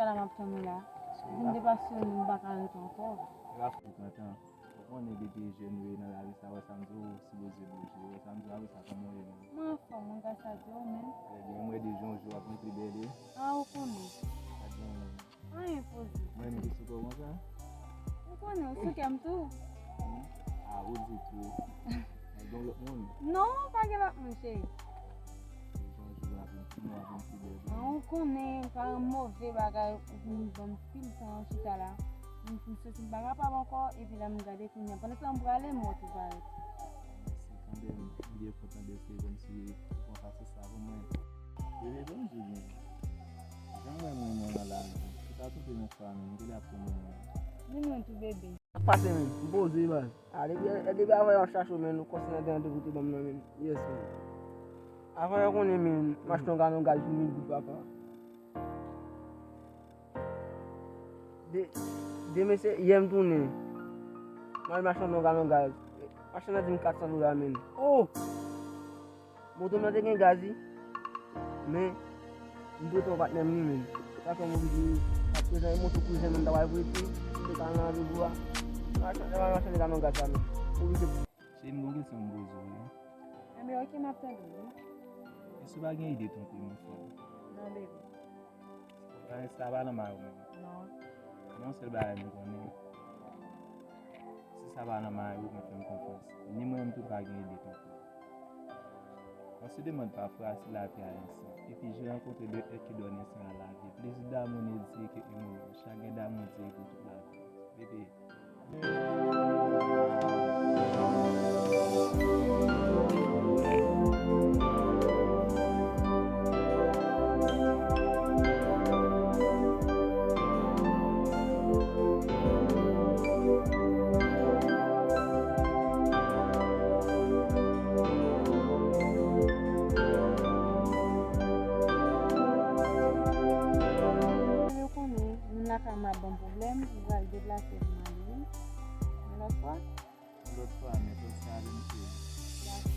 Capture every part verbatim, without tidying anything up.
M ap tann ou la. Vin depase m, m pa ka ret ankò. Ou kontan. Ou konnen depi jèn ou ye nan lari sa, wè sa m di w, ou sipoze bouje, wè sa m di w, apre sa kòman w ye menm? Mwen anfòm, mwen gras a Dye, ou menm? Trè byen, mwen de jou an jou w ap vin pi bèl wi. A, ou konnen. Pa gen anyen poze. Mwen menm ki sou kò w konsa? Ou konnen, ou sou kè m tou. Hmm? A, ou di tou. Nèg yon lòt moun? Non, pa gen lòt moun, cheri. An, ou konnen, pa yon move bagay, ou vin ban m pil tan chita la. M fin soti, m pa kapab ankò, epi la m gade kounye a. Pandan tan m prale, m wè w tou parèt. Mèsi kanmenm, m byen kontan de se kòmsi ou konn pase sa pou mwen. Bebe, ban m di w byen. Jan mwen renmen w nan lavi, ou ta twonpe m yon fwa menm, m te la pou mwen. Ni mwen tou, bebe. Sa k pase menm? M poze, baz. A, depi, depi avan yè w ap chache w, menn, ou konsa nan de randevou te ban m nan, menn. Yes, menn. Avan yè w konnen, menn, m achte yon galon gaz pou mil goud, papa. De, demen se yè m tounen. M al m achte yon galon gaz. Machann nan di m kat san dola, menn. Oh! Moto m nan te gen gaz, wi. Men, m prete yon patnè m li menm. Sa fè m oblije, ap prezan, e moto kouzen m nan ta pral prete, m te ka nan randevou a. Machann, lè m al machann te ka nan gaz la menm. M oblije. Cheri, m gen yon kesyon m poze w, wi. Enben, oke, m ap tande w, wi. Èske w pa gen ide twonpe m yon fwa? Non, bebe. Sa, sa pa nan mari w menm. Non. Men yon sèl bagay m konnen. Si sa pa nan mari w, men fè m konfyans. Ni mwen menm tou pa gen ide twonpe w. On se demande parfois si la vie a un sens. Epi j'ai rencontré le être qui donne un sens à la vie. Plus d'amour ne dit que un mot. Chagrin d'amour dit pour toute la vie. Bebe. Yo konnen, moun lakay mwen ap ban m pwoblèm, m pral deplase pou m ale, wi. Yon lòt fwa? Yon lòt fwa, men fòk sa ale, mesye. Dakò.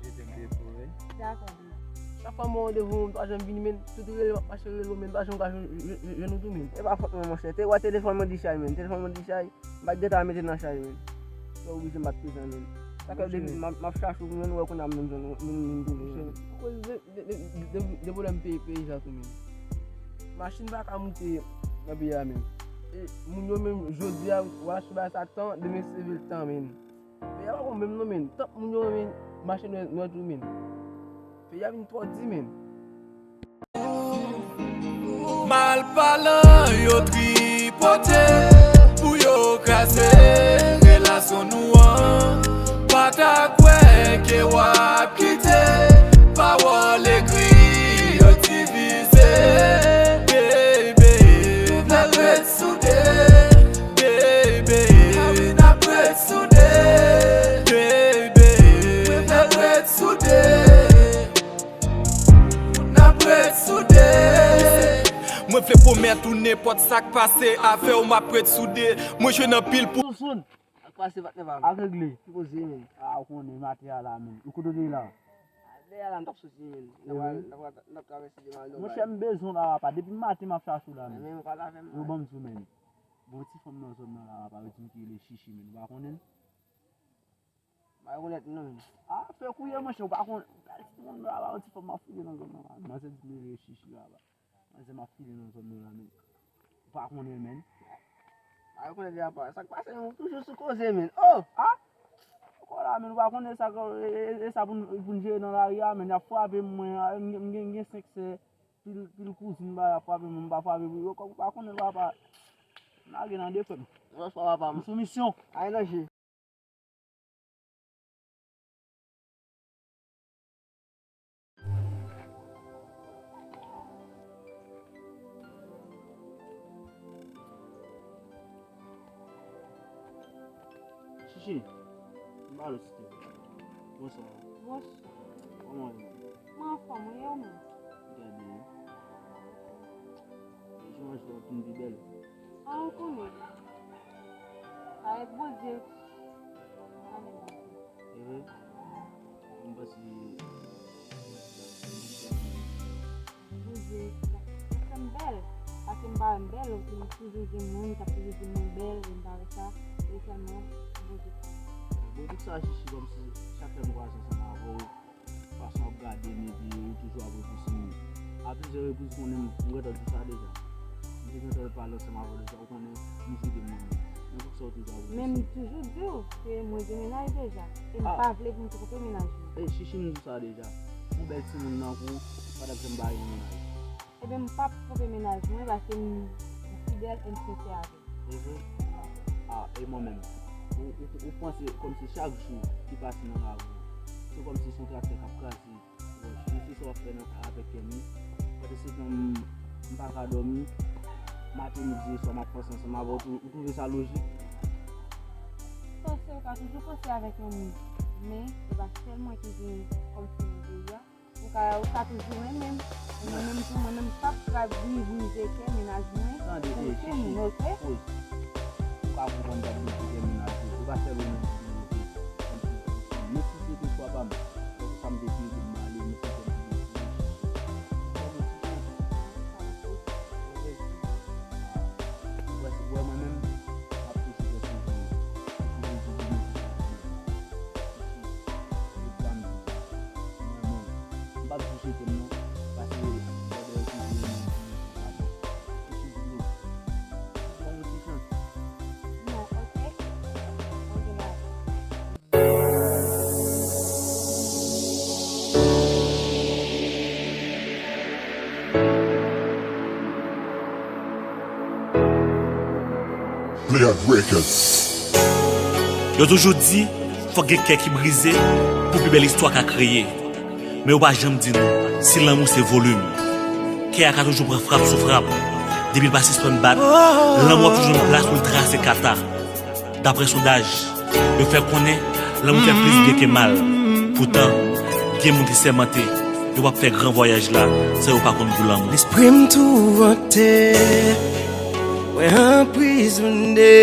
Je t'aime, bebe, wi. Dakò, bebe. Chak fwa m gen randevou, m pa janm vini, men tout rele, m ap mache rele w, men m pa janm ka jwenn, jwenn, jwenn ou tou, men. E pa fòt mwen, monchè. Te wè telefòn mwen di chay, men. Telefòn mwen di chay. M pa t gentan mete nan chay, menn. Fè oblije m pa t prezan, menn. Sa fè depi m ap, m ap chache w pou mwen, wè kounye a m menm jwenn, menm, menm tounen, menn. Akoz de, de, de, de, de pwoblèm peyi, peyi sa tou, menn. Machin pa ka moute nan peyi a, menn. E moun yo menm, jodi a, w al achte bagay sa tan, demen se vil tan, menn. Peyi a pa bon menm non, menn. Tank moun yo renmen mache nwè, nwè tou, menn. Peyi a vin twò di, menn. Malpalan yo tripote pou yo kraze relasyon nou an. Pa ta kwè ke w ap kite pawòl ekri yo divize. Baby, n ap ret soude. Baby, n ap ret soude. Baby, n ap ret soude. N ap ret soude. Mwen vle pwomèt ou nenpòt sa k pase, avè w m ap ret soude. Mwen jwenn anpil pou Sousoun, sa k pase patnè pa m? Ak regle. Ki koze menm? A, ou konnen maten a la menm. Ou kote w te ye la? A, dèyè la m t ap soti menm. N ap pral, n ap pral, n ap travèse devan yon bay. Monchè, m bezwen w la papa. Depi maten m ap chache w la menm. Yo ban m di w menm. Bon, ti fanm nan zòn nan la papa, yo di m ki rele Chichi menm. Ou pa konnen l? M pa rekonèt non menm. A, fè kouye monchè, ou pa konn. Gade ti moun la, yon ti fanm m ap fouye nan zòn nan la. Manzè di m rele Chichi la, ba. Manzè m ap file nan zòn nan la, men. Ou pa konnen l, menn. M pa rekonèt li apa. Sa k pase, menn? Ou toujou sou koze, menn. Oh! A? Ankò la, menn, ou pa konnen sa, e, e, e sa pou n, pou n jere nan lari a, menn. Y ap frape m, mwen, a, m gen, m gen, m gen senk sè, pil, pil kouzin, ba, y ap frape m, m pa frape pou yo, kòm ou pa konnen l, papa. Lage nan de frè m. Lòs pa papa m. M sou misyon. Ay nan je. Chichi, m ba w site. Bonswa. Bonswa. Kòman w ye? Mwen anfòm, wi, e ou menm? Gade. Jan w ap vin pi bèl. A, ou konnen. Avèk Bondye. Amen, Bondye. Ehe. Mwen panse. se sa k fè m bèl. Paske m pa wè m bèl, ou toujou di m, mwen, m t ap toujou di m mwen bèl, e m pa wè sa, e sèlman Bondye. Bondye sa chichi kòmsi chak lè m kwaze ansanm avè w, fason w ap gade m epi ou toujou ap repouse m. A plizyè repriz, ou konnen m, m gentan di sa deja. M te gentan pale ansanm avè w deja, ou konnen m jete mwen. Men poukisa ou toujou ap repouse m? Men m toujou di w ke mwen gen mennaj deja. E m pa vle pou m twonpe mennaj mwen. E chichi, m di w sa deja. Yon bèl timoun nan kou, pa t ap janm ba yon mennaj. Ebyen, m p ap twonpe mennaj mwen paske m fidèl e m sensè avè l. Mhm. Ah, e mwen menm? Ou, ou, ou panse kòmsi chak jou ki pase nan lavi w, se kòmsi se yon traktè k ap kraze wòch. Men se sa w ap fè nan, avèk kè m wi. Pandan se tan, m, m pa ka dòmi. Maten, midi e swa, m ap panse ansanm avè w. Ou, ou twouve sa lojik? Panse, ou ka toujou panse avèk yon moun. Men, se pa sèl mwen ki gen kòmsi nan peyi a. Ou ka, ou ka toujou renmen m. Mwen menm tou, mwen menm p ap ka brize kè mennaj mwen pou okenn moun, oke? Poz. Ou ka konprann m p ap brize kè mennaj ou. Ou pa sèl ou menm ki gen oke. Men si se te chwa pa m, se pou sa m te di w pou m ale, men se kè m ki deside. Ou wè, ou wè mwen menm, m ap toujou fè soufri. Toujou di mwen se sa ki mwen. Chichi, ou pa m di sa. Mwen menm, m p ap di w jete m non, paske lè w toujou renmen m, toujou sou sa bon. Chichi, di m, ou ban m yon ti chans. Non, oke. Oke, bye. Player Records. Yo toujou di, fòk gen kè ki brize pou pi bèl istwa ka kreye. Men yo pa janm di nou si lanmou se volim. Kè a ka toujou pran frap sou frap. Depi l pa sispann bat, lanmou ap toujou nan plas pou l trase kata. Daprè sondaj, yo fè konnen lanmou fè plis byen ke mal. Poutan, gen moun ki sèmante yo p ap fè gran vwayaj la san yo pa konn gou lanmou. Lespri m tourante, mwen anprizone,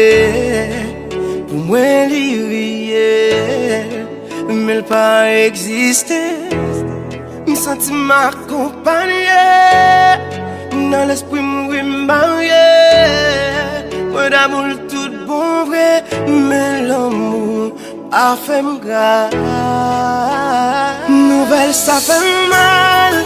pou mwen li reyèl, men l pa egziste. M santi m akonpanye, nan lespri m wi m marye. Mwen damou l tout bon vre, men lanmou a fè m gra. Nouvèl sa fè m mal,